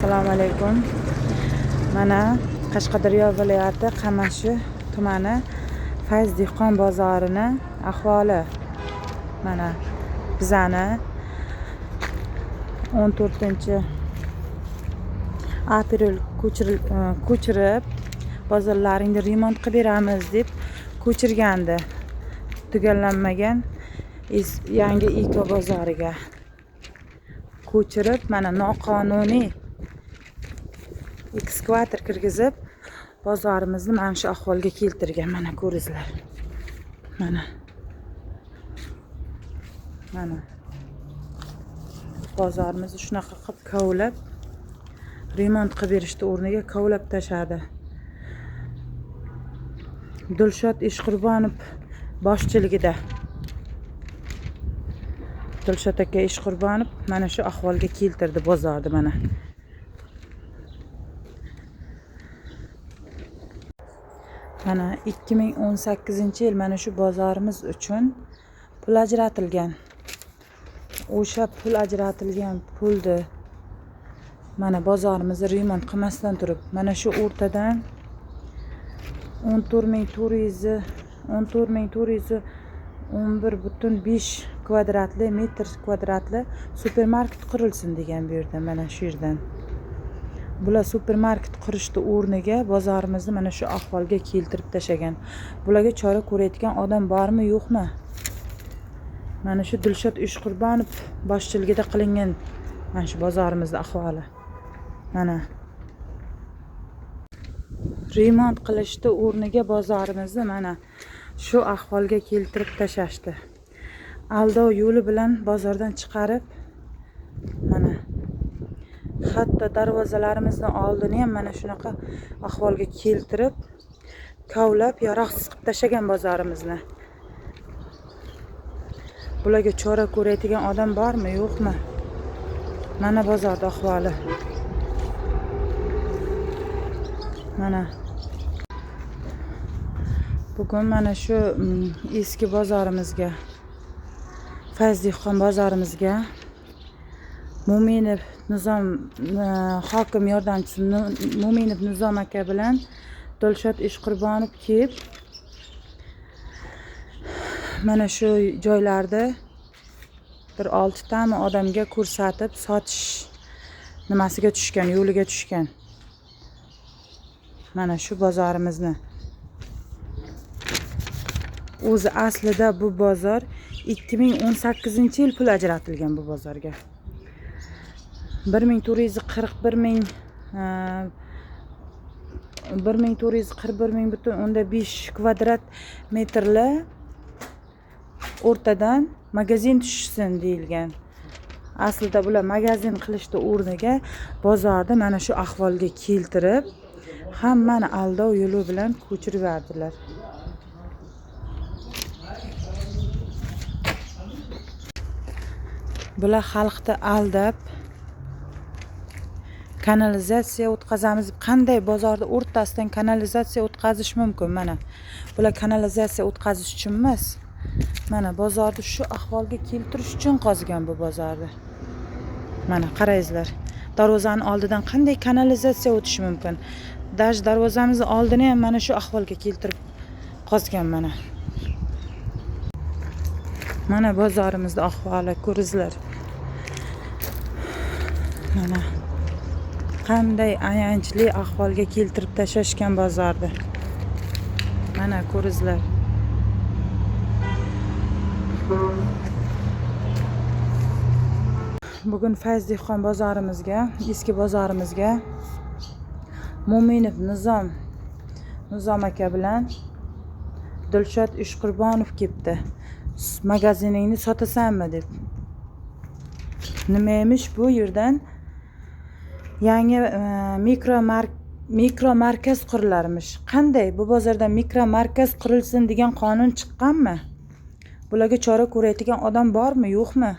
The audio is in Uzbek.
Assalomu alaykum. Mana Qashqadaryo viloyati Qamashi tumani Fayz dehqon bozorini ahvoli. Mana bizani 14 aprel ko'chirib bozorlaringni remont qilib beramiz deb ko'chirgandi. Tugallanmagan yangi Eko bozoriga ko'chirib, mana noqonuniy ekskavator kirgizib bozorimizni mana shu ahvolga keltirgan. Mana ko'ringizlar. Mana. Mana. Bozorimizni shunaqa qilib kovlab remont qilib berishdi o'rniga kovlab tashladi. Dilshod Ishqurbonov boshchiligida. Dilshod aka Ishqurbonov mana shu ahvolga keltirdi bozorni mana. Mana 2018-yil mana shu bozorimiz uchun pul ajratilgan. O'sha pul ajratilgan pulni mana bozorimizni remont qilmasdan turib, mana shu o'rtadan 14 411,5 kvadratli metr kvadratli supermarket qurilsin degan bu yerda, mana shu yerdan. Bular supermarket qurishni o'rniga bozorimizni mana shu ahvolga keltirib tashlagan. Bularga chora ko'rayotgan odam bormi, yo'qmi? Mana shu Dilshod Ishqurbonov boshchiligida qilingan mana shu bozorimizning ahvoli. Mana remont qilishni o'rniga bozorimizni mana shu ahvolga keltirib tashlashdi. Aldov yo'li bilan bozordan chiqarib, mana hatto darvozalarimizni oldini ham mana shunaqa ahvolga keltirib, kavlab, yaroqsiz qilib tashlagan bozorimizni. Bularga chora ko'rayotgan odam bormi, yo'qmi? Mana bozorda ahvoli. Mana bugun mana shu eski bozorimizga, Fayz dehqon bozorimizga Mo'minov Nizom, hokim yordamchisi Mo'minov Nizom aka bilan Dilshod Ishqurbonov kelib mana shu joylarda bir 6 tami odamga ko'rsatib sotish nimasiga tushgan, yo'liga tushgan. Mana shu bozorimizni. O'zi aslida bu bozor 2018-yil pul ajratilgan bu bozorga. Bir ming to'rt yuz qirq bir ming, 1441,5 kvadrat metrli o'rtadan magazin tushsin deyilgan. Aslida bular magazin qilishdi o'rniga bozorni mana shu ahvolga keltirib, hammani aldov yo'li bilan ko'chirib yubordilar. Bular xalqni aldab kanalizatsiya o'tkazamiz. Qanday bozorni o'rtasidan kanalizatsiya o'tkazish mumkin? Mana bular kanalizatsiya o'tkazish uchun emas. Mana bozorni shu ahvolga keltirish uchun qozgan bu bozorni. Mana qarangizlar. Darvozaning oldidan qanday kanalizatsiya o'tishi mumkin? Даже darvozamizni oldini ham mana shu ahvolga keltirib qozgan mana. Mana bozorimizning ahvoli ko'ringizlar. Mana qanday ayanchli ahvolga keltirib tashlashgan bozorni. Mana ko'ringizlar. Bugun Fayz dehqon bozorimizga, eski bozorimizga Mo'minov Nizom aka bilan Dilshod Ishqurbonov kelibdi. Magaziningni sotasanmi deb. Nima emish bu yerdan yangi mikro markaz qurilarmish. Qanday bu bozorda mikro markaz qurilsin degan qonun chiqqanmi? Bularga chora ko'rayotgan odam bormi, yo'qmi?